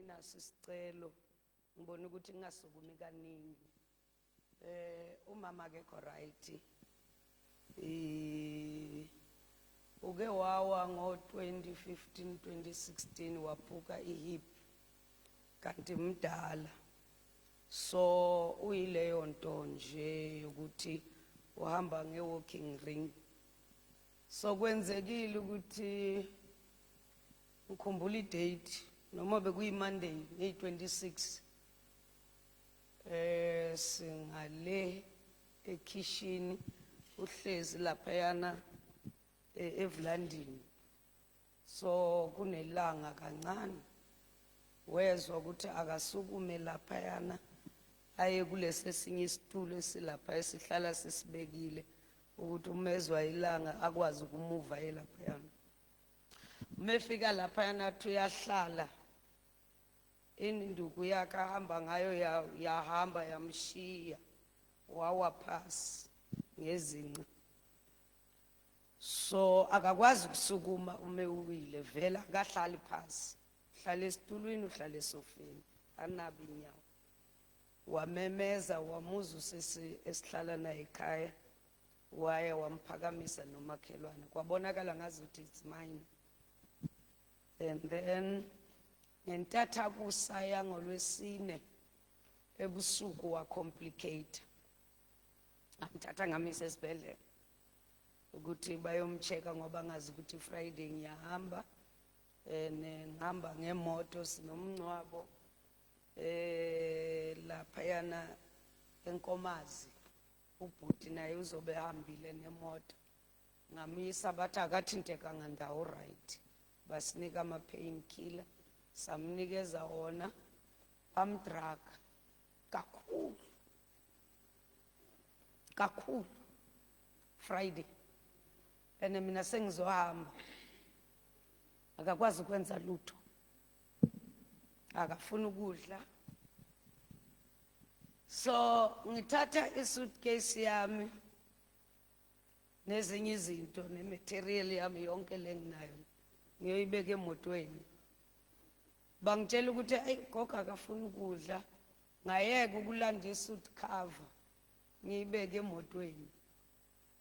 Nginaso isicelo, ngibona ukuthi ngingasukumi kaningi. Umama akekho right. Uke wawa ngo-2015 2016, waphuka i-hip, kanti mdala, so uyileyo nto nje yokuthi uhamba nge-walking ring. So kwenzekile ukuthi, ngikhumbula i-date noma bekuyi-Monday ngeyi-26, singale ekhishini, uhlezi laphayana evulandini, so kunelanga kancane, wezwa ukuthi akasukume laphayana aye kulesi esinye isitulo esilapha esihlala sisibekile, ukuthi umezwa ilanga akwazi ukumuva aye laphayana. Uma efika laphayana, athi uyahlala, induku yakhe ahamba ngayo yahamba yamshiya, wawa phasi ngezinqa, so akakwazi ukusukuma. Uma uwile vele akahlali phasi, uhlala esitulwini, uhlala esofeni, anabe inyawo. Wamemeza, wamuza usisi esihlala naye ekhaya, waya wamphakamisa nomakhelwane, kwabonakala ngazuthi it's mine. And then ngentathakusa yangolwesine ebusuku wa-complicate, amthatha ngamisa esibhedlela ukuthi bayom-check-a, ngoba ngazi ukuthi Friday ngiyahamba and ngihamba ngemoto, sinomncwabo laphayana eNkomazi, ubhuti naye uzobe ehambile nemoto. Ngamisa, bathi akathintekanga ndawo, right, basinika ama-pain killer, samnikeza wona, bam-drug-a kakhulu kakhulu Friday, and mina sengizohamba, akakwazi ukwenza lutho, akafuni ukudla. So ngithatha i-suitcase yami nezinye izinto ne-material yami yonke lenginayo, ngiyoyibeka emotweni. Bangitshela ukuthi ayi, gogo akafuni ukudla. Ngayeka ukulanda i-suit cover, ngiyibeke emotweni.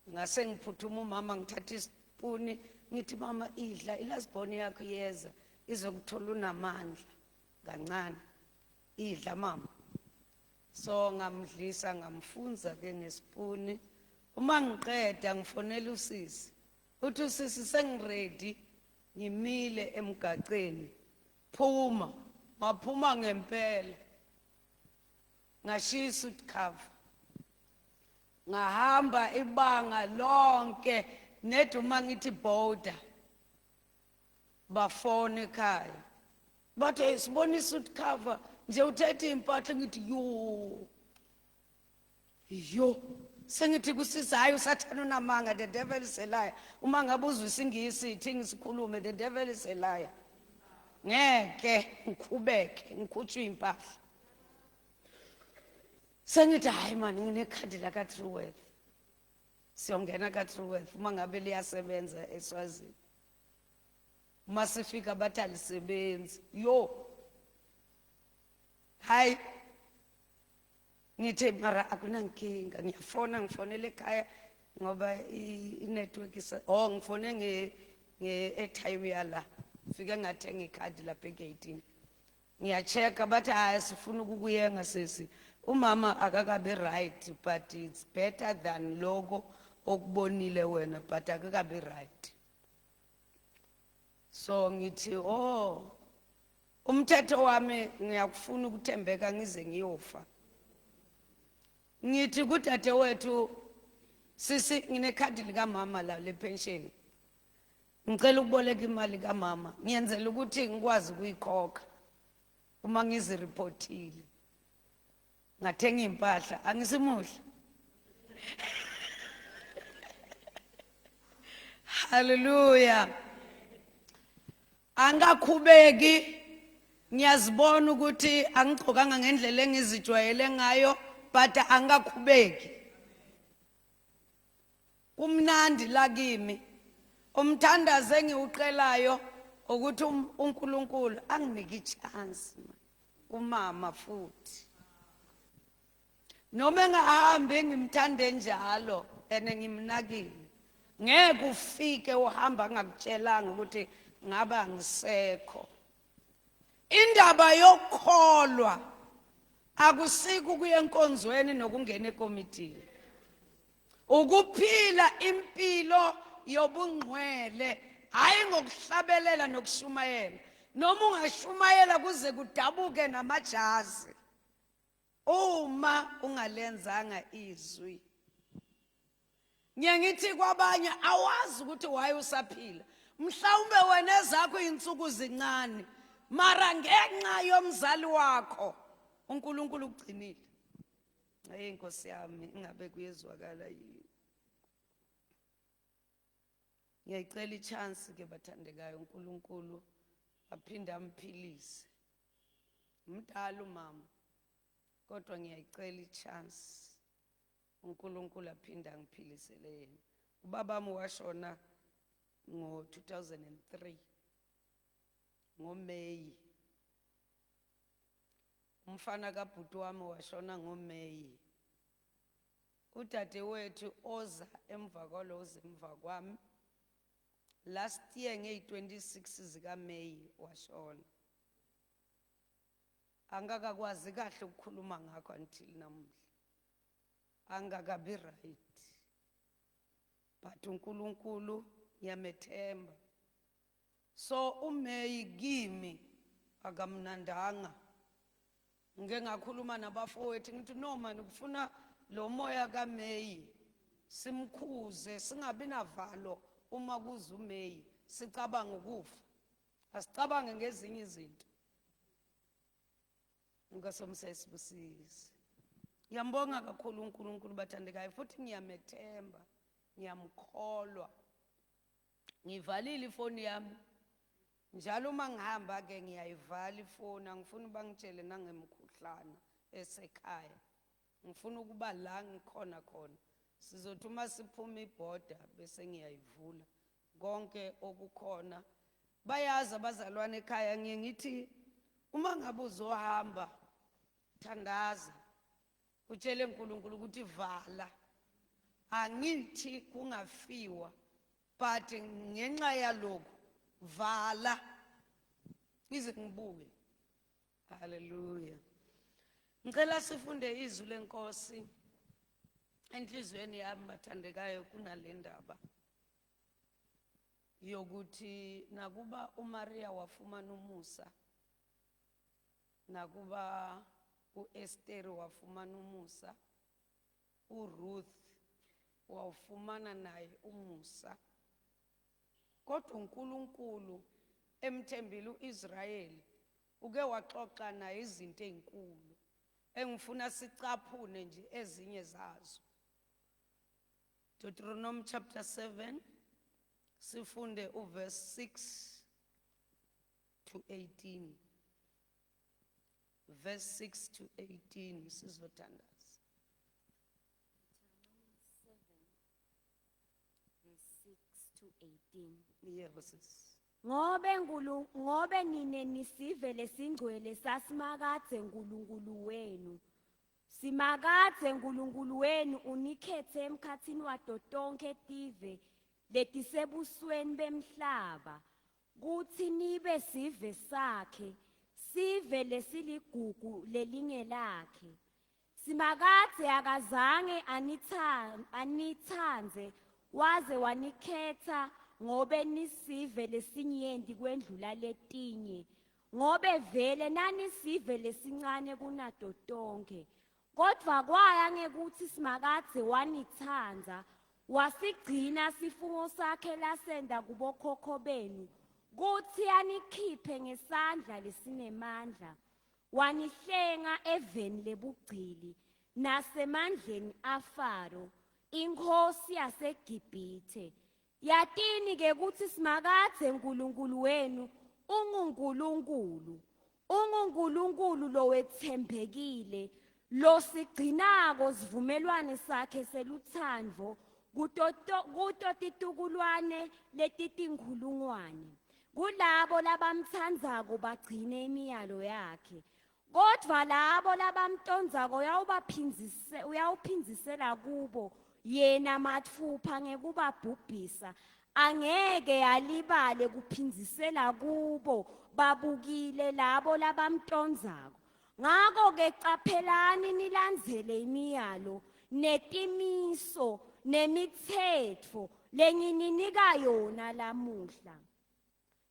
Ngase ngiphuthuma umama, ngithatha isipuni, ngithi, "Mama, idla, i-last born yakho iyeza, izokuthola unamandla kancane, idla mama." So ngamdlisa, ngamfunza ke ngesipuni. Uma ngiqeda, ngifonela usisi, uthi usisi, "Sengi-ready, ngimile emgaceni, phuma." Ngaphuma ngempela, ngashiya i-suit cover, ngahamba ibanga lonke nedi. Uma ngithi border, bafona ekhaya, bathi, "Hey, sibona i-suit cover nje, uthethe impahla." Ngithi, "Yo yo." Sengithi kusisi, "Hayi, usathana unamanga, the devil is a liar." Uma ngabe uzwa isiNgisi, ithi ngisikhulume, the devil is a liar. Ngeke ngikhubeke, ngikhutshwe impahla. Sengithi, "Hayi mani, nginekhadi laka Truworth, siyongena ka Truworth uma ngabe liyasebenza eSwazini." Uma sifika, bathi alisebenzi. Yo, hayi, ngithe mara akunankinga, ngiyafona, ngifonela ekhaya ngoba i-network isa, oh, ngifone nge-airtime yala, fike ngathenga ikhadi lapha egeyitini. Ngiya-check-a, bathi, "Hayi, sifuna ukukuyenga sesi, umama akakabi right, but it's better than loko okubonile wena, but akakabi right." So ngithi, "Oh, umthetho wami, ngiyakufuna ukuthembeka ngize ngiyofa." Ngithi kudadewethu, "Sisi, nginekhadi likamama la le-pension, ngicela ukuboleka imali kamama, ngiyenzela ukuthi ngikwazi ukuyikhokha uma ngiziripotile ngathenga impahla." Angisimuhle? Haleluya! Angakhubeki, ngiyazibona ukuthi angigcokanga ngendlela engizijwayele ngayo, but angakhubeki, kumnandi la kimi. Umthandazo engiwuqelayo ukuthi uNkulunkulu anginike i-chance. Kumama futhi noma engahambi ngimthande njalo ene ngimnakile. Ngeke ufike uhamba angakutshelanga ukuthi ngaba ngisekho. Indaba yokukholwa akusiko ukuya enkonzweni nokungena ekomitini, ukuphila impilo yobungcwele, hayi ngokuhlabelela nokushumayela. Noma ungashumayela kuze kudabuke namajazi, uma ungalenzanga izwi. Ngiye ngithi kwabanye, awazi ukuthi why usaphila. Mhlawumbe wena ezakho insuku zincane, mara ngenxa yomzali wakho uNkulunkulu ukugcinile. Hey Nkosi yami, ingabe kuyezwakala yini? Ngiyayicela i-chance ke bathandekayo, uNkulunkulu aphinde amphilise. Mdala umama, kodwa ngiyayicela i-chance uNkulunkulu aphinde angiphilisele yena. Ubabami washona ngo-2003 ngoMeyi. Umfana kabhuti wami washona ngoMeyi. Udadewethu oza emva kwalo, oza emva kwami, last year ngeyi-26 zikaMeyi washona. Angakakwazi kahle ukukhuluma ngakho until namuhla, angakabi right, but uNkulunkulu ngiyamethemba. So uMeyi kimi akamnandanga. Ngike ngakhuluma nabafowethu, ngithi no man, kufuna lo moya kaMeyi simkhuze, singabi navalo uma kuza uMeyi sicabanga ukufa, asicabange ngezinye izinto. Nkosomsesibusise. Ngiyambonga kakhulu uNkulunkulu bathandekayo, futhi ngiyamethemba, ngiyamkholwa. Ngivalile ifoni yami njalo uma ngihamba ke, ngiyayivala ifoni. Angifuni bangitshele nangemkhuhlane esekhaya, ngifuna ukuba la ngikhona khona. Sizothi uma siphuma ibhoda bese ngiyayivula. Konke okukhona bayazi abazalwane ekhaya. Ngiye ngithi uma ngabe uzohamba, thandaza, utshele uNkulunkulu ukuthi vala. Angithi kungafiwa, but ngenxa yalokhu vala ngize ngibuye. Haleluya. Ngicela sifunde izwi lenkosi. Enhliziyweni yami bathandekayo, kunale ndaba yokuthi nakuba uMaria wafumana umusa, nakuba uEsther wafumana umusa, uRuth wawufumana naye umusa, kodwa uNkulunkulu emthembile uIsrayeli uke waxoxa naye izinto ezinkulu engifuna sicaphune nje ezinye zazo. Deuteronomy chapter 7, sifunde uverse 6 to 18, verse 6 to 18, sizothandaza. Verse 6 to 18. Yebo sis. Ngobe nine nisive lesingcwele saSimakadze Nkulunkulu wenu. Simakadze Nkulunkulu wenu unikhethe emkhatsini wato tonkhe tive letisebusweni bemhlaba kutsi nibe sive sakhe, sive lesiligugu lelingelakhe. Simakadze akazange anitsandze waze wanikhetha ngobe nisive lesinyenti kwendlula letinye, ngobe vele nanisive lesincane kunato tonkhe. Kodvwa kwaya ngekutsi Simakadze wanitsandza, wasigcina sifungo sakhe lasenta kubokhokho benu kutsi anikhiphe ngesandla lesinemandla, wanihlenga eveni lebugcili nasemandleni aFaro inkhosi yaseGibhithe. Yatini ke kutsi Simakadze Nkulunkulu wenu unguNkulunkulu, unguNkulunkulu lowetsembekile, losigcinako sivumelwane sakhe selutsandvo kuto titukulwane letitinkhulungwane, kulabo labamtsandzako bagcine imiyalo yakhe. Kodwa labo labamtondzako uyawubaphindzise uyawuphindzisela kubo yena matfupha ngekubabhubhisa. Angeke alibale kuphindzisela kubo babukile labo labamtondzako. Ngako-ke caphelani nilandzele imiyalo netimiso nemitsetfo lengininika yona lamuhla.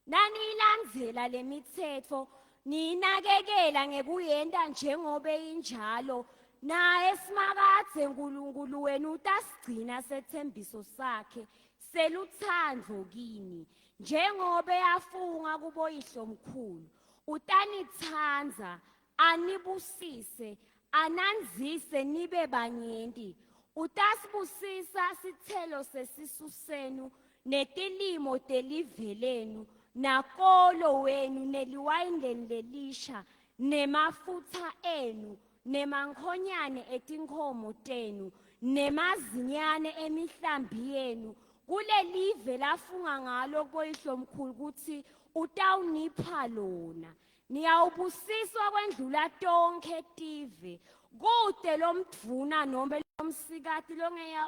Naniyilandzela lemitsetfo niyinakekela ngekuyenta njengobe injalo, naye Simakadze Nkulunkulu wenu utasigcina setsembiso sakhe selutsandvo kini, njengobe afunga kuboyihlomkhulu. Utanitsandza, anibusise, anandzise nibe banyenti. Utasibusisa sitselo sesisu senu netilimo telive lenu nakolo wenu neliwayini lenu lelisha nemafutsa enu nemankhonyane etinkhomo tenu nemazinyane emihlambi yenu kulelive lafunga ngalo kuboyihlomkhulu kutsi utawunipha lona. Niyawubusiswa kwendlula tonkhe tive, kute lomdvuna nome lomsikati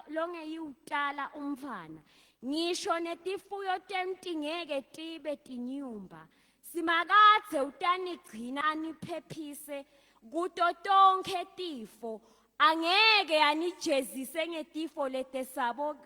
longeyiwutala umntfwana. Ngisho netifuyo tenu tingeke tibe tinyumba. Simakadze utanigcina aniphephise kuto tonkhe tifo. Angeke anijezise ngetifo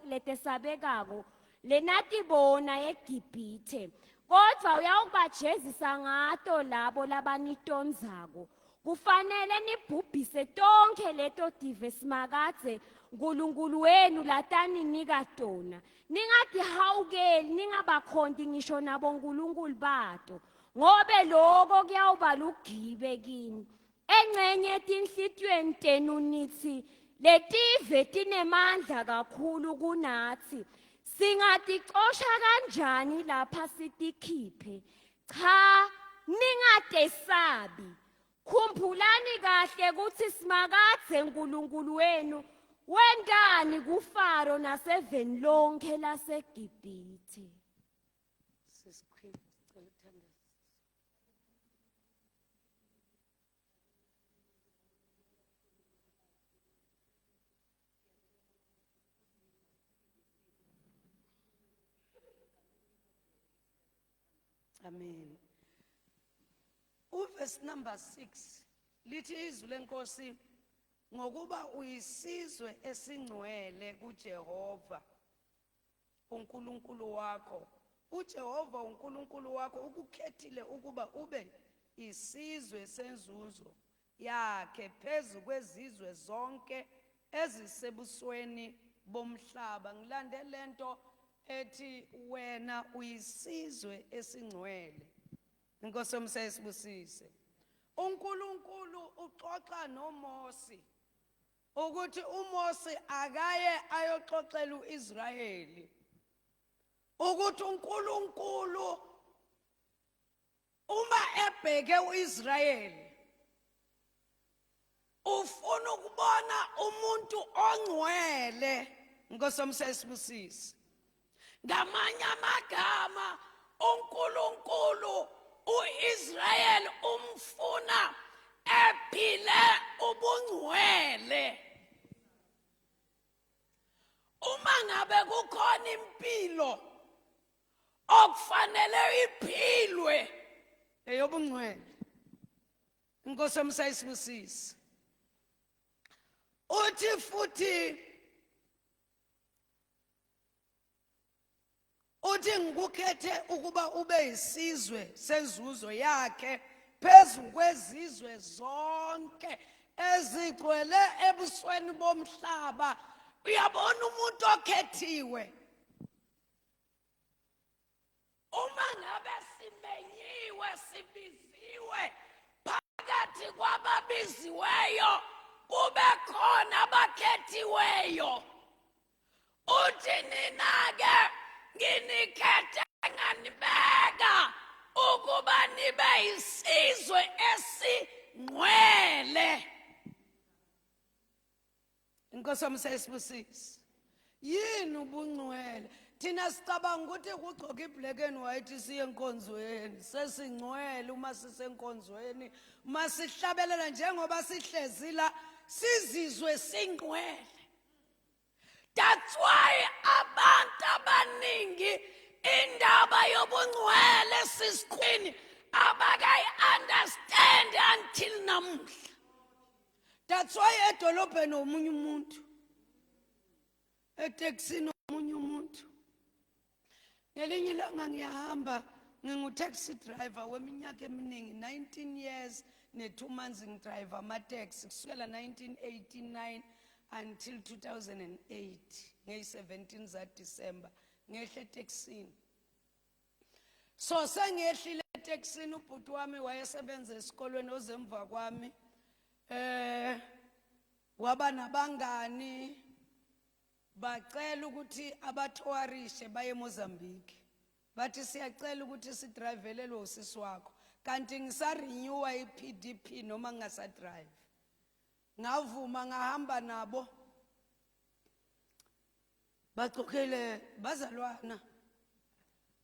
letesabekako lenatibona eGibhithe, kodvwa uyawubajezisa ngato labo labanitondzako. Kufanele nibhubhise tonkhe leto tive Simakadze Nkulunkulu wenu lataninika tona. Ningatihawukeli, ningabakhonti ngisho nabonkulunkulu bato, ngobe loko kuyawuba lugibe kini. Encenye etinhlitiyweni tenu nitsi, Letive tinemandla kakhulu kunatsi. Singaticosha kanjani lapha sitikhiphe? Cha, ningatesabi. Khumbulani kahle kutsi Simakadze Nkulunkulu wenu wentani kuFaro naseveni lonkhe laseGibhithe. Sis Queen, sicela ukuthandaza. Amen. Uverse number 6 lithi izwi lenkosi ngokuba uyisizwe esingcwele kuJehova uNkulunkulu wakho. UJehova uNkulunkulu wakho ukukhethile ukuba ube isizwe senzuzo yakhe phezu kwezizwe zonke ezisebusweni bomhlaba. Ngilande lento ethi wena uyisizwe esingcwele. Inkosi yomsa isibusise. uNkulunkulu uxoxa noMose ukuthi uMose akaye ayoxoxela uIsrayeli ukuthi uNkulunkulu uma ebheke uIsrayeli ufuna ukubona umuntu ongcwele. Nkosi yomsesibusisi. Ngamanye amagama uNkulunkulu uIsrayeli umfuna ephile ubungcwele. Uma ngabe kukhona impilo okufanele iphilwe eyobungcwele. Inkosi yomsayisibusisi. Uthi futhi uthi ngikukhethe ukuba ube isizwe senzuzo yakhe phezu kwezizwe zonke ezigcwele ebusweni bomhlaba. Uyabona umuntu okhethiwe, uma ngabe simenyiwe sibiziwe phakathi kwababiziweyo kube khona abakhethiweyo. Uthi nina-ke nginikhethe nganibeka ukuba nibe isizwe esingcwele. Inkosi yami seyisibusise. Yini ubungcwele? Thina sicabanga ukuthi ukugcoka i-black and white siye enkonzweni, sesingcwele uma sisenkonzweni, uma sihlabelela njengoba sihlezi la sizizwe singcwele. That's why abantu abaningi indaba yobungcwele sisikhwini abakayi understand until namuhla. That's why edolobheni omunye umuntu, etekisini omunye umuntu. Ngelinye ilanga ngiyahamba, ngingu-taxi driver weminyaka eminingi, 19 years ne-2 months ngidrive ama-taxi kusukela 1989 until 2008 ngeyi-17 zaDisemba ngehle etekisini. So sengehlile etekisini, ubhuti wami wayesebenza esikolweni ozemva kwami, waba nabangani, bacela ukuthi abathowarishe baye eMozambique. Bathi siyacela ukuthi sidrayivelelwe usisi wakho, kanti ngisarenewa i-PDP noma ngingasadrive. Ngavuma, ngahamba nabo. Bagcokile bazalwana,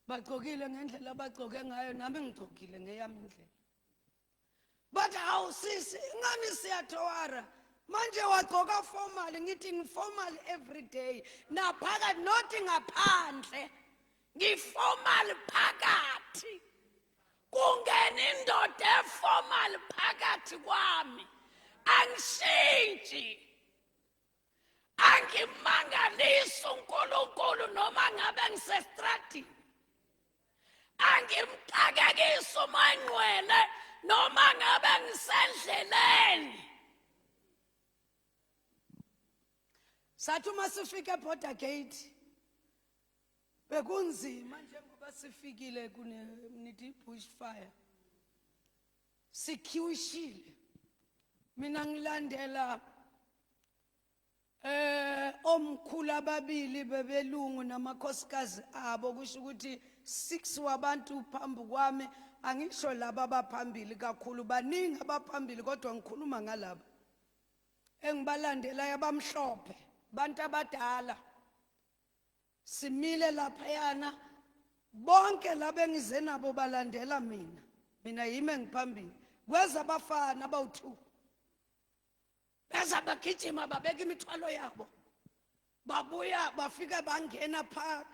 bagcokile ngendlela abagcoke ngayo, nami ngigcokile ngeyami indlela. Bathi hawu sisi, ngani siyathowara manje wagcoka formal? Ngithi ngiformal every day, naphakathi, not ngaphandle, ngiformal phakathi. Kungena indoda eformal phakathi kwami, angishintshi, angimangalisi uNkulunkulu noma ngabe ngisestradini, angimxakekisi uMangcwele noma ngabe ngisendleleni. Sathi uma sifika eborder gate, bekunzima njengoba sifikile kune nithi bush fire, sikhiwishile. Mina ngilandela omkhulu ababili bebelungu namakhosikazi abo, kusho ukuthi 6 wabantu phambi kwami. Angisho laba abaphambili kakhulu, baningi abaphambili, kodwa ngikhuluma ngalaba engibalandelayo abamhlophe, bantu abadala. Simile laphayana bonke laba engize nabo balandela mina, mina yimi engiphambili. Kweza abafana abawu-2, beza bagijima, babeka imithwalo yabo, babuya bafika bangena pha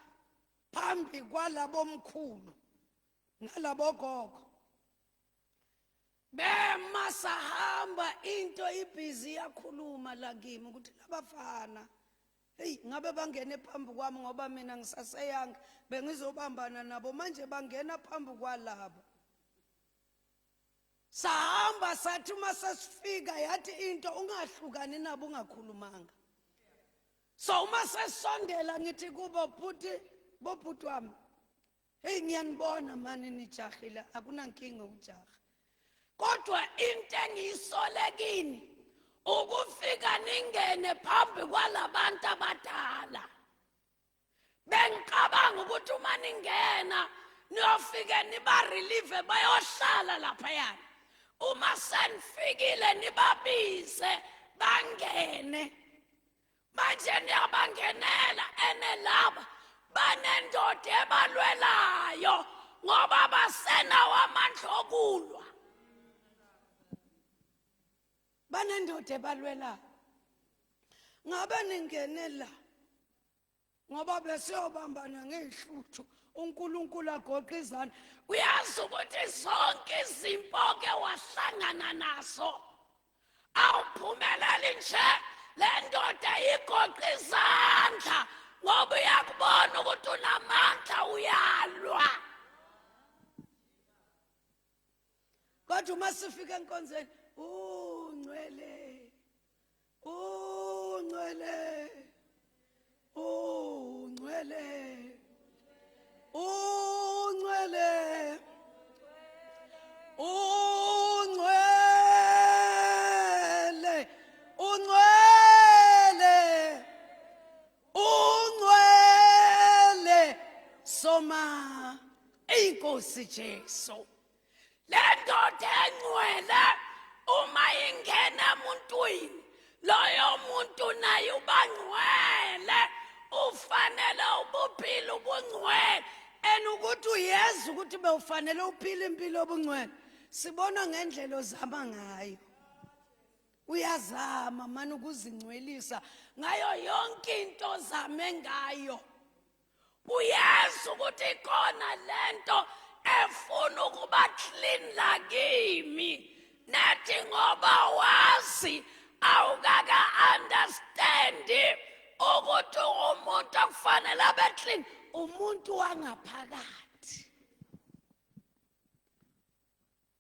phambi kwalabo mkhulu nalabo gogo, bema sahamba. Into ibhizi yakhuluma la kimi ukuthi labafana, hey, ngabe bangene phambi kwami ngoba mina ngisaseyanga, bengizobambana nabo, manje bangena phambi kwalabo. Sahamba, sathi uma sesifika yathi into ungahlukani nabo ungakhulumanga. So uma sesondela ngithi kubo, bhuti, bobhuti wami, hey, ngiyanibona mani nijahile, akunankinga ukujaha, kodwa into engiyisole kini ukufika ningene phambi kwalabantu abadala. Bengicabanga ukuthi uma ningena niyofike nibarelieve, bayohlala laphayana, uma senifikile nibabize bangene. Manje niyabangenela, ene laba banendoda ebalwelayo ngoba basenawo amandla okulwa, banendoda ebalwelayo. Ngabe ningene la ngoba besiyobambana ngezihluthu, uNkulunkulu agoqa izandla. Uyazi ukuthi zonke izimpo ke wahlangana nazo awuphumeleli nje, le ndoda igoqa izandla ngoba uyakubona ukuthi unamandla, uyalwa. Kodwa uma sifika enkonzweni, ungcwele, ungcwele, ungcwele, ungcwele, ungcwele, ungcwele, ungcwele, soma inkosi Jesu. Le ndoda engcwele uma ingena emuntwini, loyo muntu naye ubangcwele. Ufanele ubuphile ubungcwele, and ukuthi uyeza ukuthi bewufanele uphile impilo obungcwele sibona ngendlela ozama ngayo. Uyazama manje ukuzingcwelisa ngayo yonke into ozame ngayo. Uyazi ukuthi ikhona lento efuna ukuba clean la kimi, nathi ngoba wazi awukaka understand ukuthi umuntu akufanele abe clean umuntu wangaphakathi.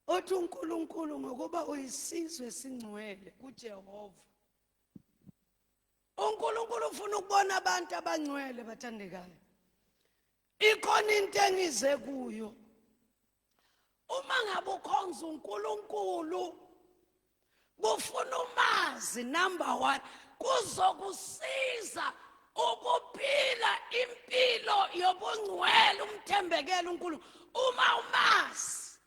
Othi uNkulunkulu ngokuba uyisizwe singcwele kuJehova. uNkulunkulu ufuna ukubona abantu abangcwele bathandekayo. Ikhona into engize kuyo. Uma ngabe ukhonza uNkulunkulu kufuna umazi number 1, kuzokusiza ukuphila impilo yobungcwele, umthembekele uNkulunkulu uma umazi.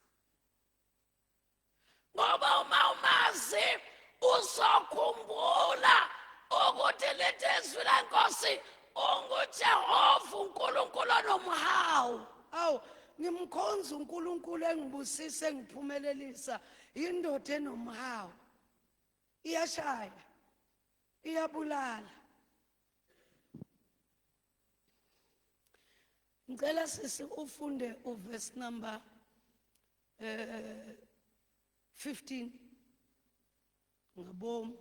Ngoba uma umazi uzokhumbula ukuthi lithi izwi lenkosi unguJehova uNkulunkulu onomhawu. Awu, ngimkhonza uNkulunkulu engibusise engiphumelelisa, indoda enomhawu, iyashaya, iyabulala. Ngicela sisi ufunde uverse number 15 ngabomu.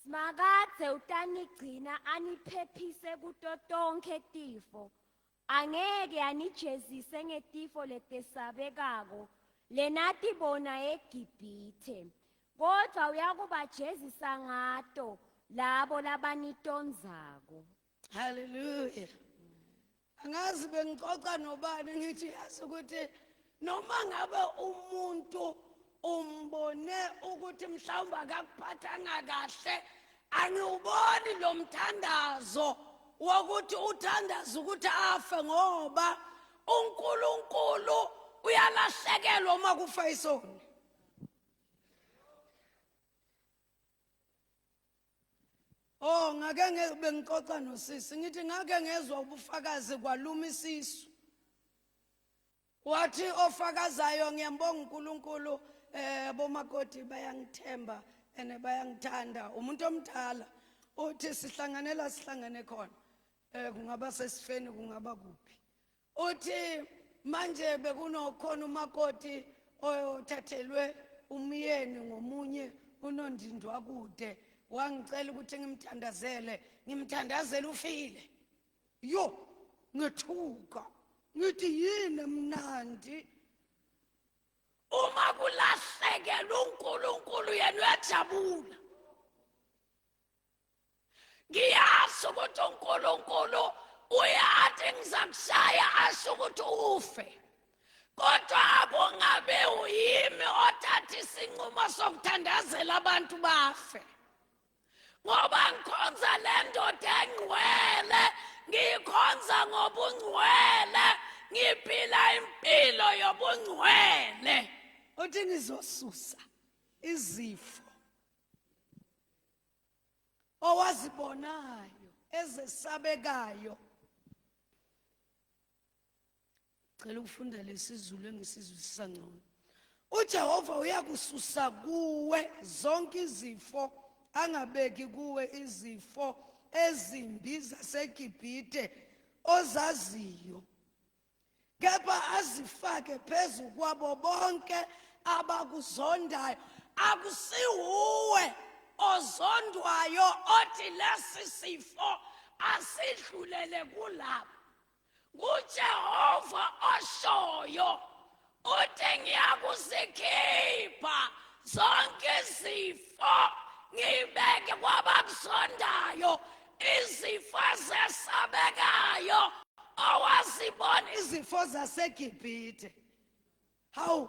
Simakadze utanigcina aniphephise kuto tonkhe tifo. Angeke anijezise ngetifo letesabekako lenatibona eGibhithe, kodwa uyakubajezisa ngato labo labanitondzako. Hallelujah. Angazi bengixoxa nobani ngithi yazi ukuthi noma ngabe umuntu umbone ukuthi mhlawumbe akakuphathanga kahle, angiwuboni lo mthandazo wokuthi uthandaza ukuthi afe, ngoba uNkulunkulu uyalahlekelwa uma kufa isoni. Oh, ngake bengixoxa nosisi ngithi ngake ngezwa ubufakazi kwaluma isisu. Wathi ofakazayo, ngiyambonga uNkulunkulu, bomakoti bayangithemba ene bayangithanda. Umuntu omdala uthi sihlanganela sihlangane khona, kungaba sesifeni kungaba kuphi. Uthi manje bekunokhona umakoti othathelwe umyeni ngomunye unondindwa kude, wangicela ukuthi ngimthandazele, ngimthandazele ufile. Yo, ngethuka ngithi yini emnandi uma kulahlekela uNkulunkulu, yena uyajabula. Ngiyazi ukuthi uNkulunkulu uyathi ngizakushaya asho ukuthi ufe, kodwa akungabe uyimi othatha isinqumo sokuthandazela abantu bafe, ngoba ngikhonza le ndoda engcwele, ngiyikhonza ngobungcwele, ngiphila impilo yobungcwele. Uthi ngizosusa izifo owazibonayo ezesabekayo. Cela ukufunda lesizulu engisizwisisa ngcono. uJehova uyakususa kuwe zonke izifo, angabeki kuwe izifo ezimbi zaseGibhithe ozaziyo, kepha azifake phezu kwabo bonke abakuzondayo. Akusiwuwe ozondwayo othi lesi sifo asidlulele kulabo. NguJehova oshoyo uthi ngiyakuzikhipha zonke izifo ngibeke kwabakuzondayo, izifo zesabekayo owazibona, izifo zaseGibhithe. Hawu,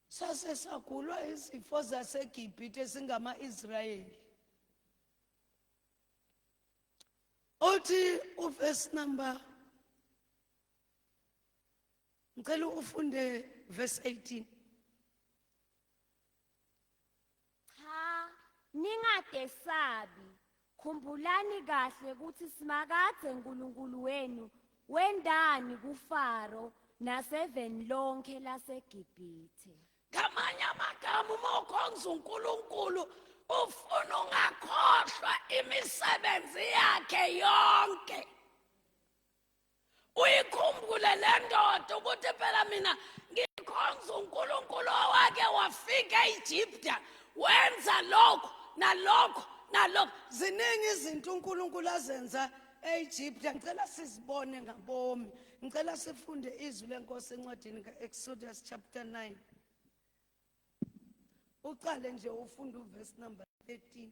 sase sagulwa izifo zaseGibhithe singama-Israyeli. Uthi uverse number, ngicela ufunde verse 18. Cha, ningadesabi. Khumbulani kahle kutsi Simakadze Nkulunkulu wenu wentani kuFaro naseveni lonkhe laseGibhithe. Ngamanye amagama, uma ukhonza uNkulunkulu, ufuna ungakhohlwa imisebenzi yakhe yonke, uyikhumbule le ndoda ukuthi phela mina ngikhonza uNkulunkulu owake wafika eEgypta, wenza lokhu nalokhu nalokhu. Ziningi izinto uNkulunkulu azenza eEgypta. Ngicela sizibone ngabomi. Ngicela sifunde izwi leNkosi encwadini kaExodus chapter 9, uqale nje ufunde uverse number 13,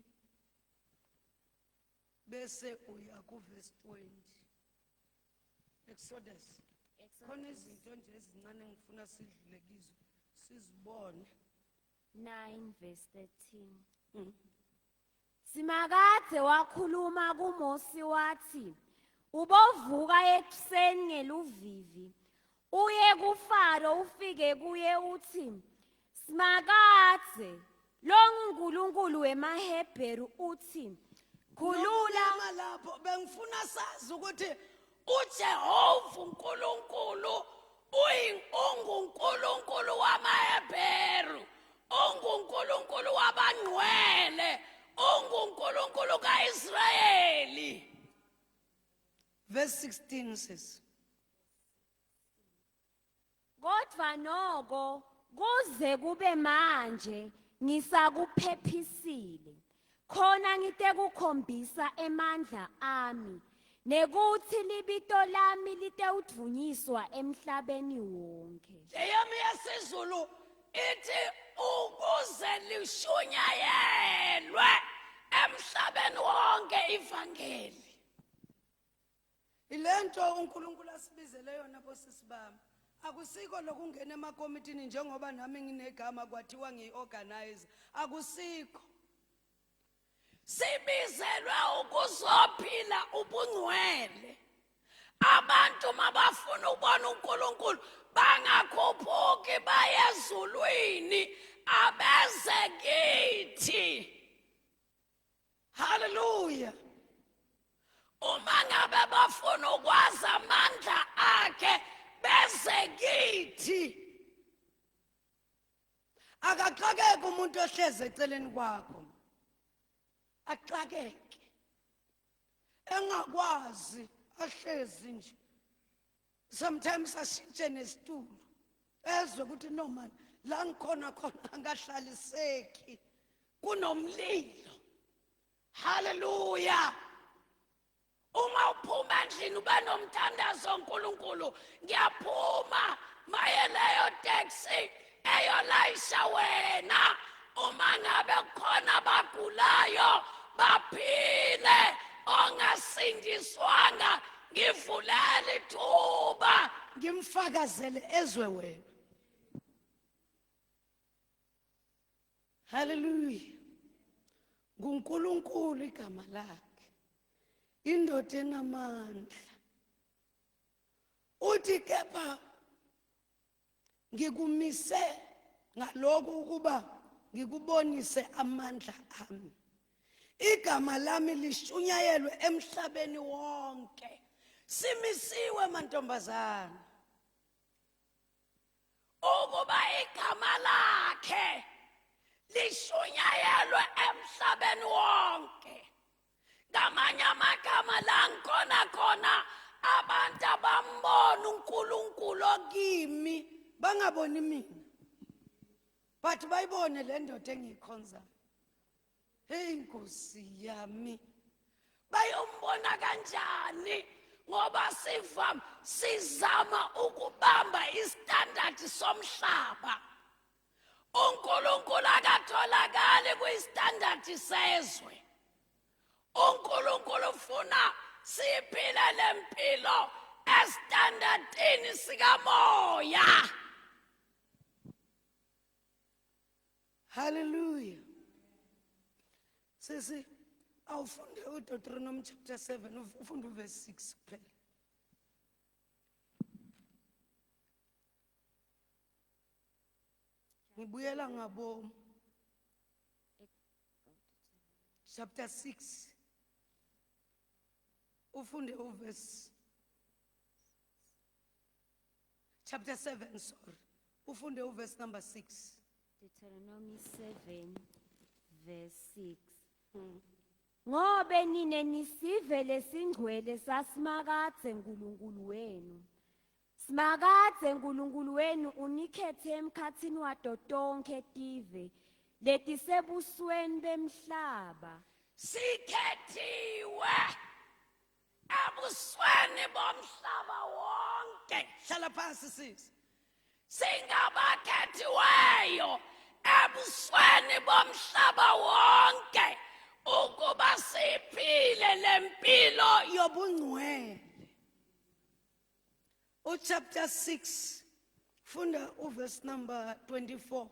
bese uya kuverse 20. Exodus. Khona izinto nje ezincane engifuna sidlule kizo, sizibone. 9 verse 13. Simakadze wakhuluma kuMosi wathi, "Ubovuka ekuseni ngeluvivi uye kuFaro, ufike kuye uthi, Simakadze longuNkulunkulu wemaHebheru uthi, khulula Noma lapho bengifuna sazi ukuthi uJehova uNkulunkulu unguNkulunkulu wamaHebheru, unguNkulunkulu wabangcwele, unguNkulunkulu kaIsrayeli. Verse 16 says: Kodwa noko kuze kube manje ngisakuphephisile, khona ngitekukhombisa emandla ami nekuthi libito lami litewudvunyiswa emhlabeni wonke. Leyami yesiZulu ithi ukuze lishunyayelwe emhlabeni wonke ivangeli. Ilento uNkulunkulu asibizele yona, bosisi bami. Akusiko lokungena emakomitini, njengoba nami nginegama kwathiwa ngiyi-organizer. Akusikho. Sibizelwe ukuzophila ubungcwele. Abantu mabafuna ukubona uNkulunkulu bangakhuphuki baye ezulwini, abeze kithi. Haleluya. Uma ngabe bafuna ukwazi amandla akhe, beze kithi. Akaxakeke umuntu ohlezi eceleni kwakho, axakeke engakwazi, ahlezi nje, sometimes ashintshe nesitulo, ezwe ukuthi no man, la ngikhona khona angahlaliseki, kunomlilo. Haleluya. Uma uphuma endlini ube nomthandazo: uNkulunkulu, ngiyaphuma, maye leyo taxi eyolayisha wena, uma ngabe kukhona abagulayo baphile, ongasindiswanga ngivulele ithuba ngimfakazele ezwe wena. Haleluya. NguNkulunkulu igama lakhe, indoda enamandla. Uthi, kepha ngikumise ngalokhu ukuba ngikubonise amandla ami, igama lami lishunyayelwe emhlabeni wonke. Simisiwe, mantombazana, ukuba igama lakhe lishunyayelwe emhlabeni wonke. Ngamanye amagama, la ngikhona khona abantu abambona uNkulunkulu okimi, bangaboni mina, but bayibone le ndoda engiyikhonzayo. Hey, Nkosi yami. Bayombona kanjani, ngoba sivam sizama ukubamba istandard somhlaba? uNkulunkulu akatholakali kuyistandard sezwe. uNkulunkulu ufuna siphile lempilo estandardini sikamoya. Haleluya. Sisi, awufunde uDeuteronomy chapter 7, ufunde uverse 6 kuphela. Ngibuyela ngabomu. Chapter 6. Ufunde uverse chapter 7, sorry. Ufunde uverse number 6. Deuteronomy 7 verse 6. Ngobe nine nisive lesingcwele saSimakadze uNkulunkulu wenu. Simakadze uNkulunkulu wenu unikhethe emkhatsini wato tonkhe tive letisebusweni bemhlaba. Sikhethiwe ebusweni bomhlaba wonke. Hlala phansi sisi. Singabakhethiweyo ebusweni bomhlaba wonke ukuba siphile lempilo yobungcwele. Uchapter 6 funda uverse number 24.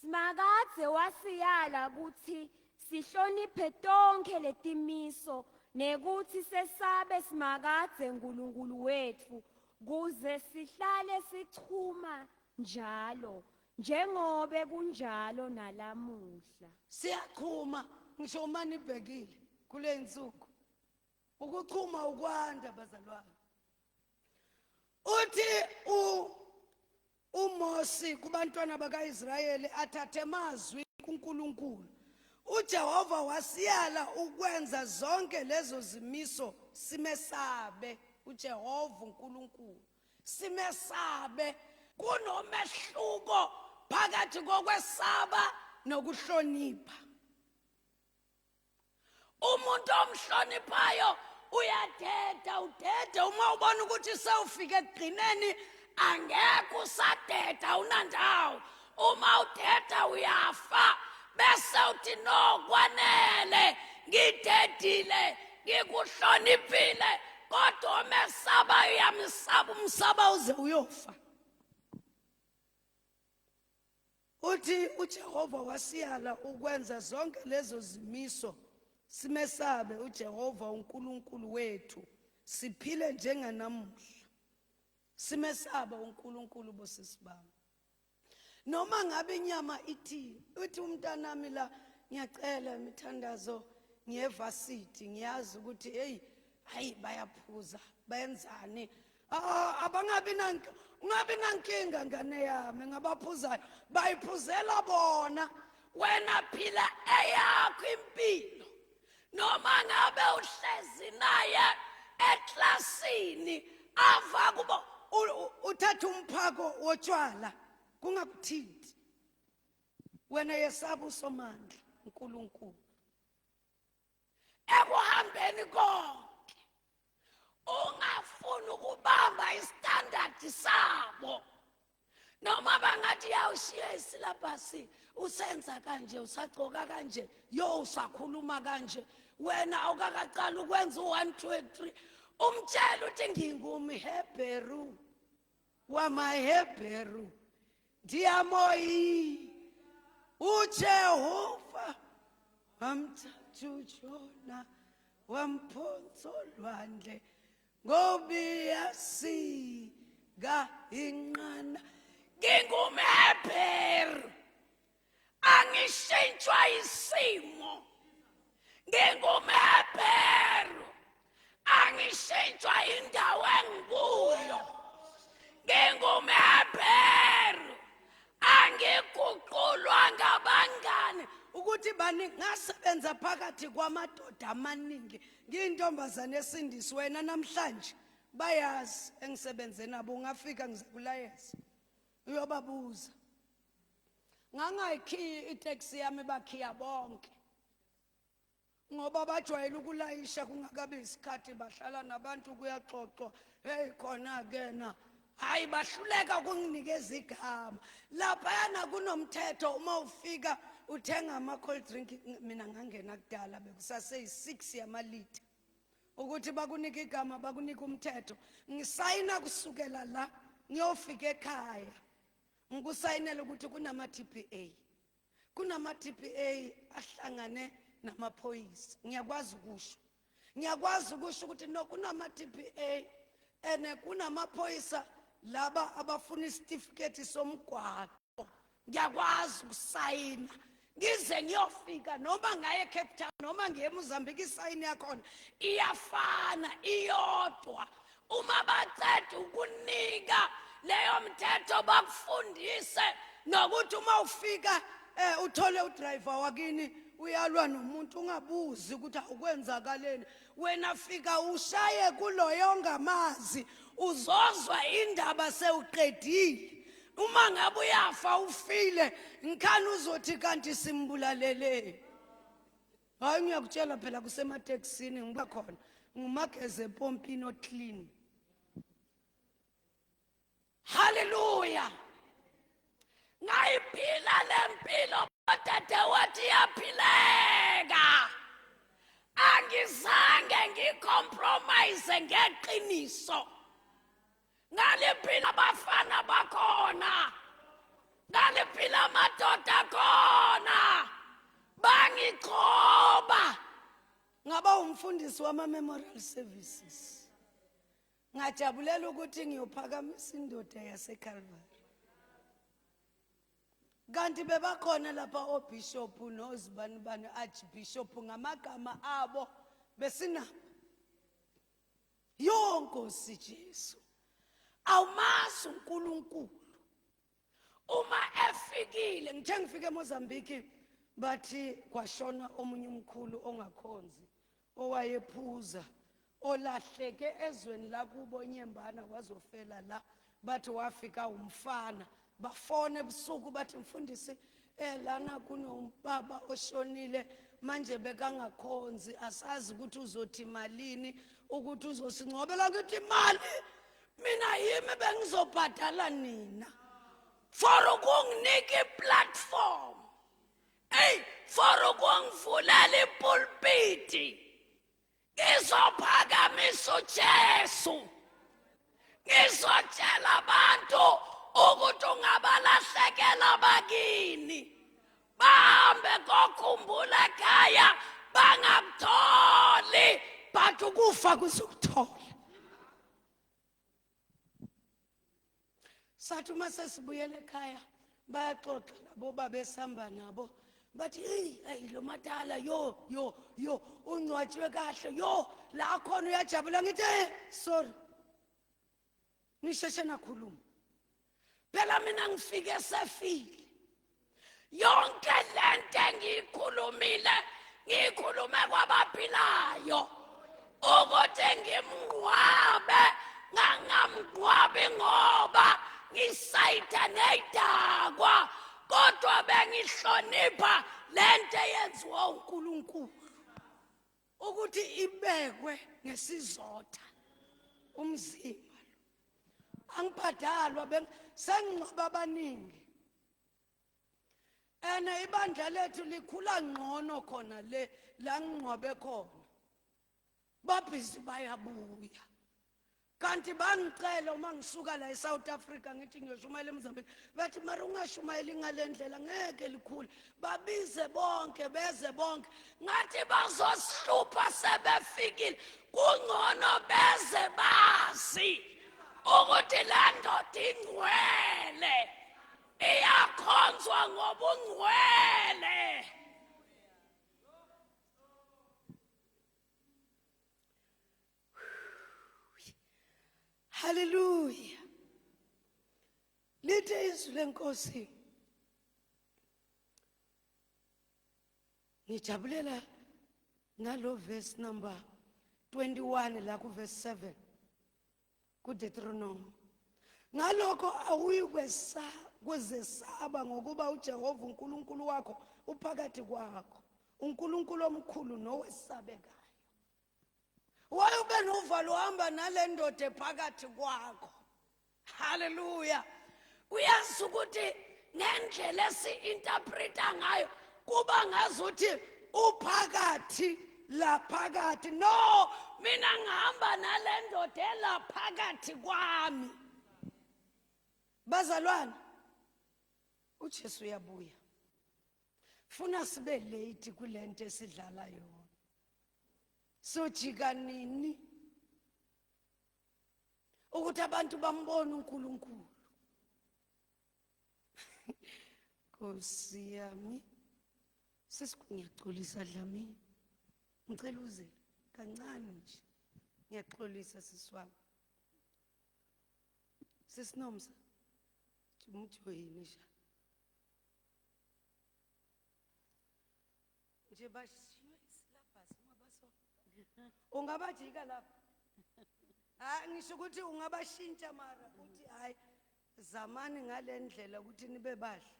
Simakadze wasiyala kutsi sihloniphe tonkhe letimiso nekutsi sesabe Simakadze uNkulunkulu wetfu kuze sihlale sichuma njalo njengobe kunjalo nalamuhla. Siyachuma ngisho uma nibhekile kule nsuku. Ukuchuma ukwanda bazalwane. Uthi uMosi kubantwana bakaIsrayeli athathe amazwi kuNkulunkulu. uJehova wasiyala ukwenza zonke lezo zimiso simesabe uJehova uNkulunkulu. Simesabe. Kunomehluko phakathi kokwesaba nokuhlonipha. Umuntu omhloniphayo uyadeda, udede uma ubona ukuthi sewufike ekugcineni angekho usadeda, unandawo. Uma udeda uyafa, bese uthi no, kwanele, ngidedile, ngikuhloniphile. Kodwa omesaba uyamsaba, umsaba uze uyofa. Uthi uJehova wasiyala ukwenza zonke lezo zimiso simesabe uJehova uNkulunkulu wethu siphile njenganamuhla. Simesabe uNkulunkulu bosisi bami. Noma ngabe inyama ithi, uthi umntanami la, ngiyacela imithandazo ngiyevasithi, ngiyazi ukuthi hey, hayi bayaphuza, bayenzani? Abangabi nankinga, ungabi nankinga ngane yami ngabaphuzayo, bayiphuzela bona. Wena phila eyakho impilo. Noma ngabe uhlezi naye eklasini ava kubo uthatha umphako wotshwala kungakuthinti. Wena yesaba uSomandla uNkulunkulu. Ekuhambeni konke ungafuni ukubamba istandard sabo. Noma bangathi yawushiya isilabhasi usenza kanje, usagcoka kanje, yo usakhuluma kanje, wena awukakaqali ukwenza u-1 2 3. Umtshela uthi ngingumHebheru wamaHebheru, ndiyamoyi uJehova wamthatha uJona wamphonsa olwandle ngobiyasika inqana. NgingumHebheru, angishintshwa isimo. NgingumHebheru, angishintshwa indawo engikuyo. NgingumHebheru, angiguqulwa ngabangani. Ukuthi bani ngasebenza phakathi kwamadoda amaningi, ngiyintombazane esindisiwe wena namhlanje bayazi engisebenze nabo, ungafika ngizakulayeza uyobabuza. Ngangayikhiyi itaxi yami, bakhiya bonke ngoba bajwayele ukulayisha kungakabi isikhathi, bahlala nabantu kuyaxoxwa, hey khona ke na hayi, bahluleka ukunginikeza igama. Laphayana kunomthetho, uma ufika uthenga ama cold drink, mina ngangena kudala bekusaseyi-6 yamalitha, ukuthi bakunike igama, bakunike umthetho. Ngisayina kusukela la ngiyofika ekhaya, ngikusayinela ukuthi kunama TPA, kunama TPA ahlangane namaphoyisa. Ngiyakwazi ukusho, ngiyakwazi ukusho ukuthi no, kunama TPA ene kunamaphoyisa laba abafuna isitifiketi somgwaqo. Ngiyakwazi ukusayina. Ngize ngiyofika noma ngaye eCape Town noma ngiye eMozambique, isayini yakhona iyafana, iyodwa. Uma baceda ukunika leyo mthetho, bakufundise nokuthi uma ufika uthole udriver wakini uyalwa nomuntu, ungabuzi ukuthi awukwenzakaleni. Wena fika ushaye kuloyo ongamazi, uzozwa indaba sewuqedile. Uma ngabe uyafa ufile, ngikhani uzothi kanti simbulaleleni. Hayi, ngiyakutshela phela, kusematekisini ngiba khona ngumageze epompini oclean. Haleluya! Ngayiphila le mpilo, dadewethu, iyaphileka. Angizange ngicompromise ngeqiniso. Ngaliphila abafana bakhona, ngaliphila amadoda khona, bangigcoba ngaba umfundisi wama-memorial services. Ngajabulela ukuthi ngiyophakamisa indoda yaseCalvary. Kanti bebakhona lapha obishop nozibani bani, archbishop ngamagama abo, besinabo. Yo Nkosi Jesu, awumazi uNkulunkulu uma efikile. Ngithe ngifike eMozambique, bathi kwashona omunye umkhulu ongakhonzi, owayephuza, olahleke ezweni lakubo nyembana, wazofela la. Bathi wafika umfana, bafona ebusuku bathi, "Mfundisi, lana kunombaba oshonile manje, bekangakhonzi, asazi ukuthi uzothi malini ukuthi uzosingcwabela." Ngithi, "Imali mina yimi bengizobhadala nina for ukunginika iplatform, ey, for ukungivulela ipulpiti. Ngizophakamisa uJesu, ngizotshela abantu ukuthi ungabalahlekela bakini, bahambe kokhumbula ekhaya bangakutholi, but ukufa kuzokuthola." Sathi uma sesibuyela ekhaya, bayaxoxa labo babesihamba nabo, bathi, "Hey, hey, lo madala, yo yo yo, ungcwatshwe kahle, yo, la khona uyajabula." Ngithi, "Eh, sorry, nisheshe nakhuluma phela, mina ngifike sefile. Yonke lento engiyikhulumile, ngiyikhulume kwabaphilayo ukuthi ngimngcwabe, ngangamngcwabi ngoba ngisayitha neyidakwa, kodwa bengihlonipha lento eyenziwa uNkulunkulu ukuthi ibekwe ngesizotha umzimba lo. Angibhadalwa, sengingcwaba abaningi ene ibandla lethu likhula ngcono khona le la ngingcwabe khona, babhizi bayabuya. Kanti bangicela uma ngisuka la eSouth Africa ngithi ngiyoshumayela eMozambique, bathi, 'Mara ungashumayeli ngale ndlela, ngeke likhule. Babize bonke, beze bonke.' Ngathi, 'Bazosihlupha sebefikile, kungcono beze bazi ukuthi le ndoda ingcwele, iyakhonzwa ngobungcwele.'" Haleluya! Lithi izwi lenkosi, ngijabulela nalo verse number 21 la ku verse 7 kuDeuteronomy: "Ngalokho awuyikwesa kuzesaba, ngokuba uJehova uNkulunkulu wakho uphakathi kwakho, uNkulunkulu omkhulu nowesabekayo." Wayube novalo uhamba nale ndoda ephakathi kwakho. Haleluya! Uyazi ukuthi ngendlela esi-interpreta ngayo kuba ngazuthi uphakathi laphakathi. No, mina ngihamba nale ndoda elaphakathi kwami. Bazalwane, uJesu uyabuya, funa sibe late kulento esidlala yona. Sojika nini ukuthi abantu bambone uNkulunkulu? Nkosi yami! Sisi ngiyaxolisa Dlamini. Ngicela uze kancane nje. Ngiyaxolisa sisi wami. Sisi Nomsa. Umjoyini sha. Nje bashiywe isilabhasi ungabaso. Ungabajika lapha. Hayi ngisho ukuthi ungabashintsha mara uthi hayi zamani ngalendlela ukuthi nibe bahle.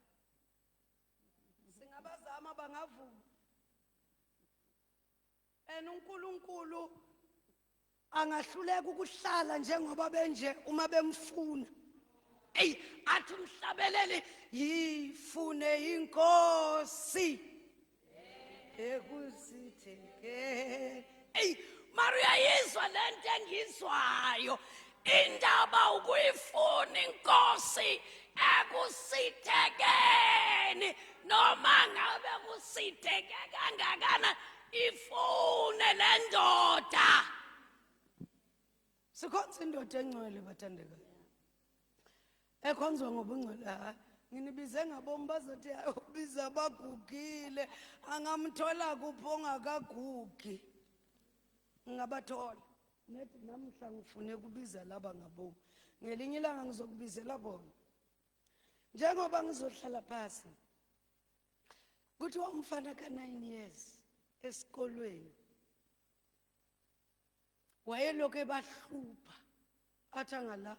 Singabazama bangavuma. And uNkulunkulu angahluleka ukuhlala njengoba benje uma bemfuna. Ey athi umhlabeleli yifune inkosi ekusitheke. Ey mara uyayizwa lento engizwayo indaba ukuyifuna inkosi ekusithekeni noma ngabe kusitheke kangakana ifune le ndoda. Sikhonza indoda engcwele bathandekayo. Ekhonzwa ngobungcwele hayi nginibize ngabomi bazothi hayi ubiza abagugile angamthola kuphi ongakagugi. Ngingabathola. Nethi namhla ngifune kubiza laba ngabomi. Ngelinye ilanga ngizokubizela bona. Njengoba ngizohlala phasi. Kuthiwa umfana ka-9 years esikolweni wayelokhu ebahlupha athi angala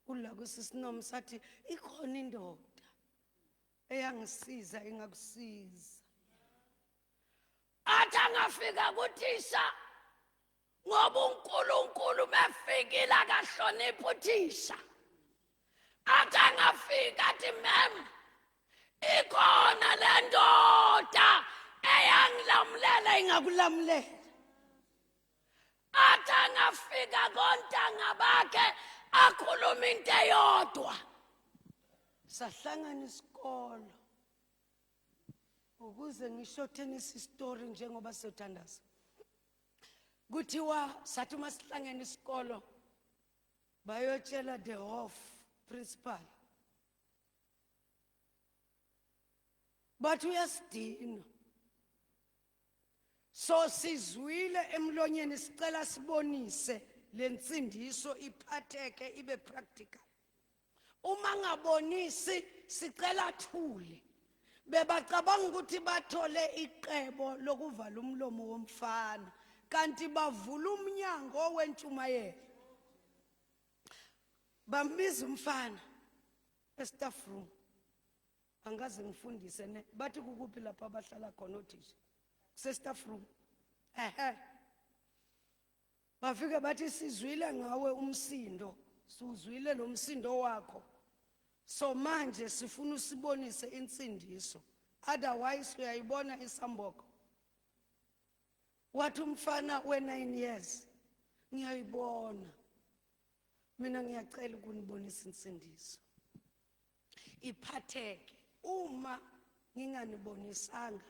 kula kusisinomo sathi ikhona indoda eyangisiza ingakusiza. Athi angafika kuthisha ngoba uNkulunkulu mefikile akahloniphi uthisha. Athi angafika athi mem ikhona le ndoda eyangilamulela ingakulamulela. Athi angafika kontanga bakhe akhuluma into eyodwa. Sahlangana isikolo ukuze ngisho story njengoba siyothandaza. Kuthiwa sathi uma sihlangene isikolo bayotshela the hof principal bathi uyasidina. So sizwile emlonyeni sicela sibonise lensindiso iphatheke ibe practical. Uma ngabonisi sicela thule. Bebacabanga ukuthi bathole iqebo lokuvala umlomo womfana kanti bavula umnyango wentshumayelo. Bambiza umfana e-staff room. Angaze ngifundise ne bathi kukuphi lapha abahlala khona othisha? Kuse staff room. Ehe. Bafike bathi sizwile ngawe umsindo, siwuzwile lo msindo wakho. So manje sifuna usibonise insindiso. Otherwise uyayibona isamboko. Wathi umfana we-9 years ngiyayibona. Mina ngiyacela ukunibonisa insindiso. Iphatheke uma nginganibonisanga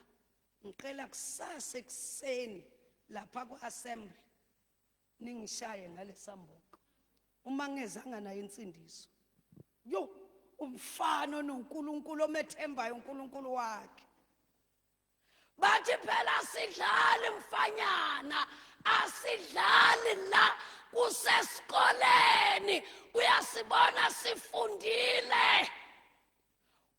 ngicela kusasa ekuseni lapha ku-assembly ningishaye ngalesambuko uma ngezanga nayo insindiso. Yo umfana onoNkulunkulu omethembayo uNkulunkulu wakhe. Bathi phela sidlali mfanyana, asidlali la kusesikoleni, uyasibona sifundile.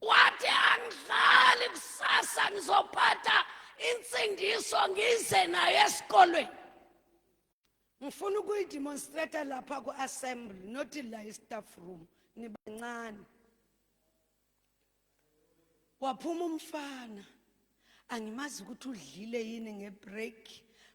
Wathi angidlali kusasa ngizophatha insindiso ngize nayo esikolweni. Ngifuna ukuyidemonstrate lapha ku-assembly not la e-staff room, nibancane. Waphuma umfana, angimazi ukuthi udlile yini ngebreak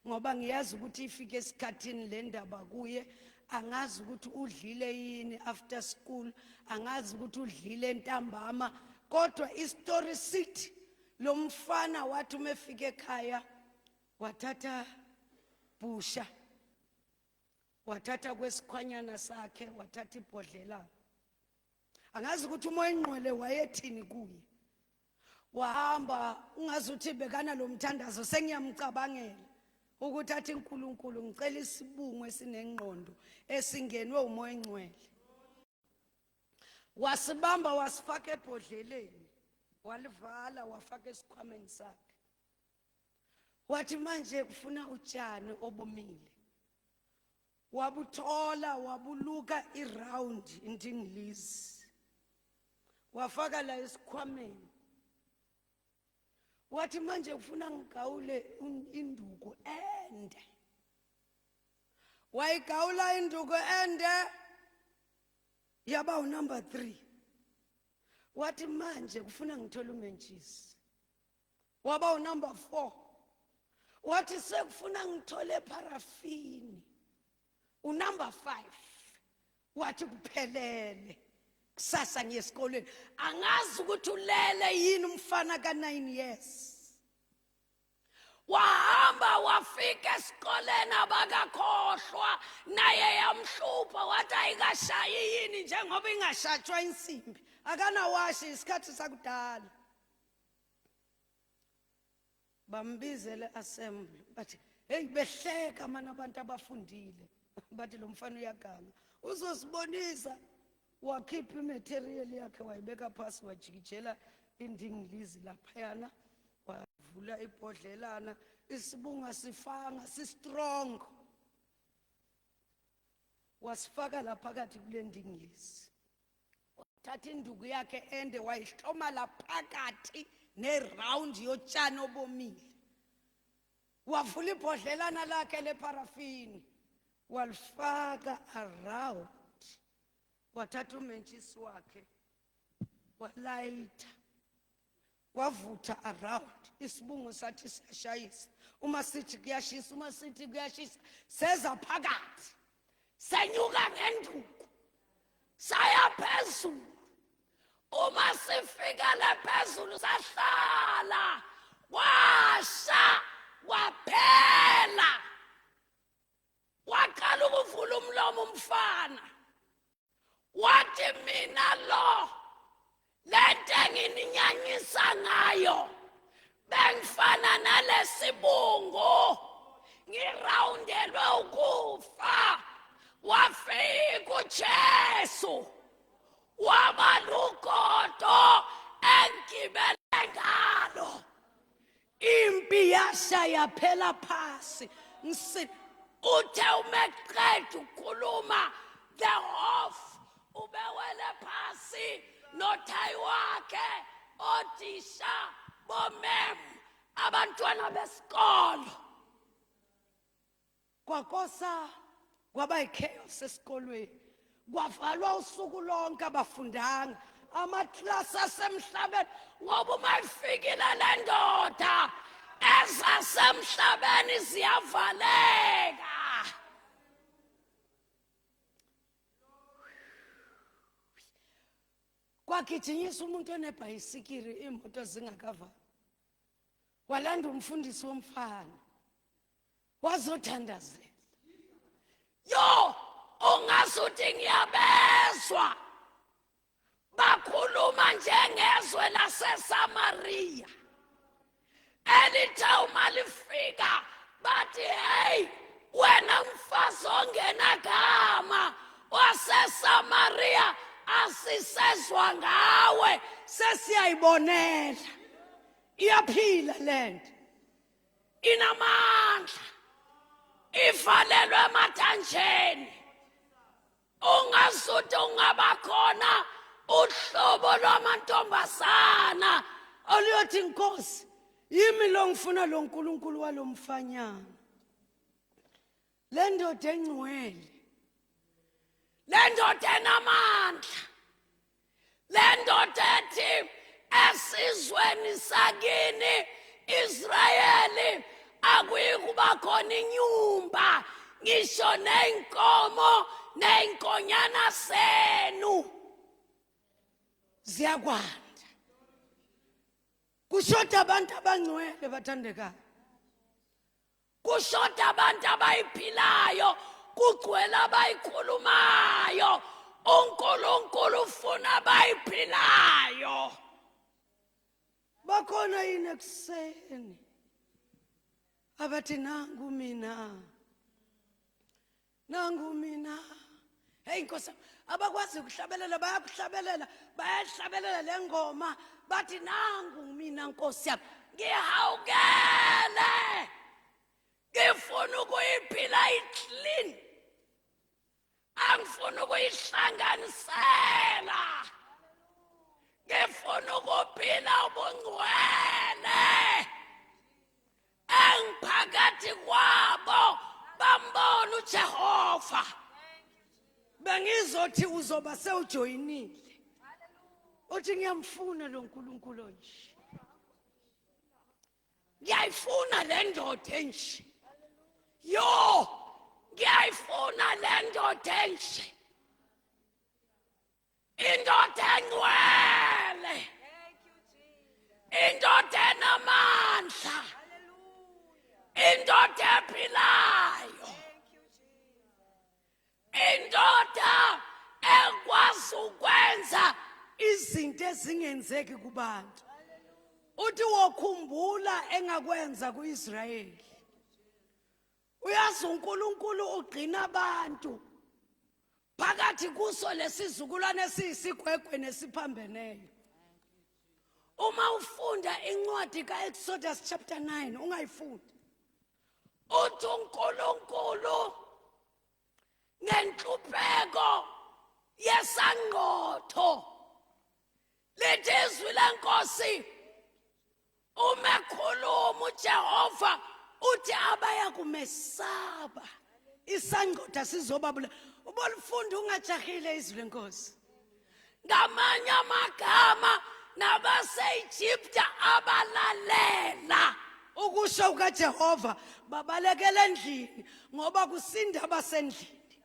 ngoba ngiyazi ukuthi ifike esikhathini le ndaba kuye. Angazi ukuthi udlile yini after school, angazi ukuthi udlile ntambama, kodwa istory sithi lo mfana wathi uma efika ekhaya wathatha busha, wathatha kwesikhwanyana sakhe, wathatha ibhodlela. Angazi ukuthi umoya ingqwele wayethini kuye. Wahamba ungazi uthi bekana lo mthandazo, sengiyamcabangela ukuthi athi uNkulunkulu ngicela isibungu esinengqondo esingenwe umoya engcwele. Wasibamba wasifaka ebhodleleni, walivala wafaka esikhwameni sakhe. Wathi manje kufuna utshani obomile. Wabuthola wabuluka iround indingilizi. Wafaka la esikhwameni. Wathi manje kufuna ngigawule induku ende. Wayigawula induku ende yaba unumber 3. Wathi manje kufuna ngithole umentshisi. Waba unumber 4. Wathi sekufuna ngithole parafini. Unumber 5. Wathi kuphelele. Kusasa ngiye esikolweni. Angazi ukuthi ulele yini umfana ka 9 years. Wahamba wafika esikoleni abakakhohlwa naye yamhlupha wathi ayikashayi yini njengoba ingashatshwa insimbi akanawashi isikhathi sakudala. Bambizele assembly bathi hey, behleka mana abantu abafundile bathi lo mfana uyaganga uzosibonisa. Wakhipha imaterial yakhe wayibeka phasi wajikijela indingilizi laphayana wavula ibhodlelana isibunga sifanga si-strong wasifaka laphakathi kule ndingilizi. Wathatha induku yakhe ende wayihloma laphakathi neround yotshani obomile. Wavula ibhodlelana lakhe leparafini walifaka around. Wathatha umentshisi wakhe walayitha wavutha around. Isibungu sathi siyashayisa, uma sithi kuyashisa, uma sithi kuyashisa, seza phakathi senyuka ngenduku saya phezulu. Uma sifika le phezulu sahlala kwasha kwaphela. Waqala ukuvula umlomo umfana wathi mina lo lento engininyanyisa ngayo bengifana nalesibungu ngirawundelwe ukufa. Wafika uJesu waba lugodo engibele ngalo. Impi yasha yaphela phasi. Uthe umeqeda ukukhuluma the off ubewele phasi nothayi wakhe othisha bomem abantwana besikolo. Kwakosa kwaba yichaos esikolweni, kwavalwa usuku lonke abafundanga amaklasi asemhlabeni, ngoba uma ifikile le ndoda ezasemhlabeni ziyavaleka. Kwagijinyiswa umuntu onebhayisikili imoto zingakavali, walanda umfundisi womfana wazothandazela. Yo, ungasuthi ngiyabezwa bakhuluma njengezwe laseSamaria elithe uma lifika bathi hey wena mfazi ongenagama waseSamaria asisezwa ngawe, sesiyayibonela iyaphila lento, inamandla, ivalelwe emathanjeni. Ungasuthi ungabakhona uhlobo lwamantombazana oluyothi Nkosi yimi lo ngifuna lo nkulunkulu walomfanyana, le ndoda engcwele, le ndoda enamandla, le ndoda ethi esizweni sakini Israyeli akuyikuba khona inyumba ngisho ney'nkomo ney'nkonyana zenu ziyakwanda. Kushoda abantu abangcwele bathandekayo, kushoda abantu abayiphilayo, kugcwele abayikhulumayo. uNkulunkulu ufuna abayiphilayo. Bakhona yini ekuseni abathi nangu mina, nangu mina. Hey Nkosi, abakwazi ukuhlabelela bayakuhlabelela, bayahlabelela le ngoma bathi nangu mina Nkosi yami. Ngihawukele, ngifuna ukuyiphila i-clean, angifuni ukuyihlanganisela, ngifuna ukuphila ubungcwele engiphakathi kwabo bambona uJehova. Bengizothi uzoba sewujoyinile, uthi ngiyamfuna lo nkulunkulu nje, ngiyayifuna le ndoda enje, yo, ngiyayifuna le ndoda enje, indoda engcwele, indoda enamandla, indoda ephilayo, indoda ekwazi ukwenza izinto ezingenzeki kubantu. Uthi wokhumbula engakwenza kuIsrayeli. Uyazi uNkulunkulu ugcina abantu phakathi kuso lesizukulwane esiyisigwegwe nesiphambeneyo. Uma ufunda incwadi kaExodus chapter 9, ungayifundi, uthi uNkulunkulu ngenhlupheko yesangqotho, lithi izwi lenkosi, uma ekhuluma uJehova uthi abaya kumesaba isangqotho sizobabula. Ubolifunda ungajahile izwi lenkosi. Ngamanye amagama, nabase-Egypta abalalela ukusho kukaJehova babalekela endlini, ngoba kusinda abasendlini.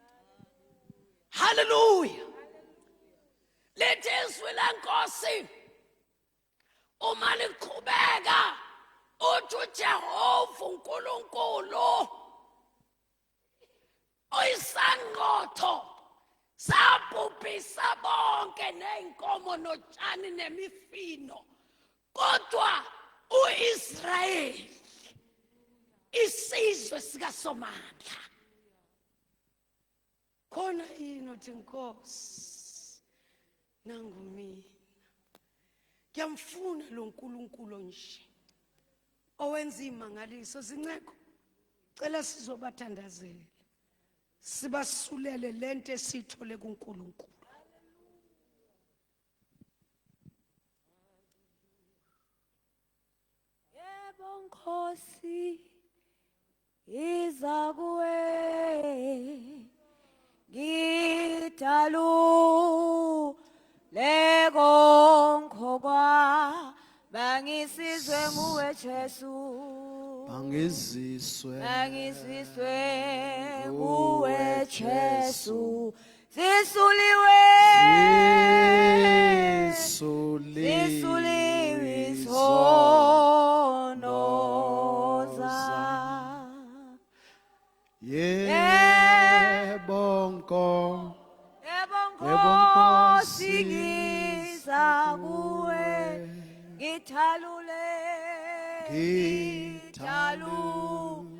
Haleluya! Lithi izwi lenkosi uma liqhubeka, uthi uJehova uNkulunkulu oyisanqotho sabhubhisa bonke ney'nkomo notshani nemifino, kodwa uIsrayeli, isizwe sikaSomandla, khona yini uthi Nkosi, nangu mina, ngiyamfuna lo nkulunkulu nje owenza imangaliso. Zinceko, cela sizobathandazela, sibasulele lento esithole kuNkulunkulu. Yebo Nkosi, iza kuwe, ngidalule konke kwa bangisizwe nguwe Jesu. Bangiziswe. Bangisizwe nguwe Jesu, sisuliwe, sisuliwe izono zami. Yebo Nko. Yebo. Yebo. Nkosi, Nkosi, ngiza kuwe, ngithalule, ngithalule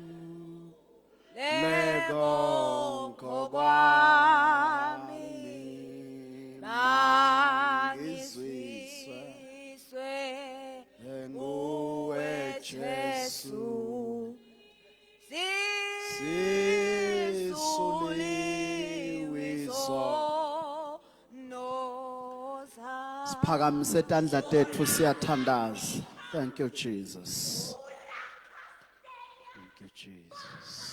konke kwami, bangisizwe nguwe Jesu. Sisuliwe izono zami. Siphakamise tandla tethu, siyathandaza. Thank you, Jesus. Thank you, Jesus.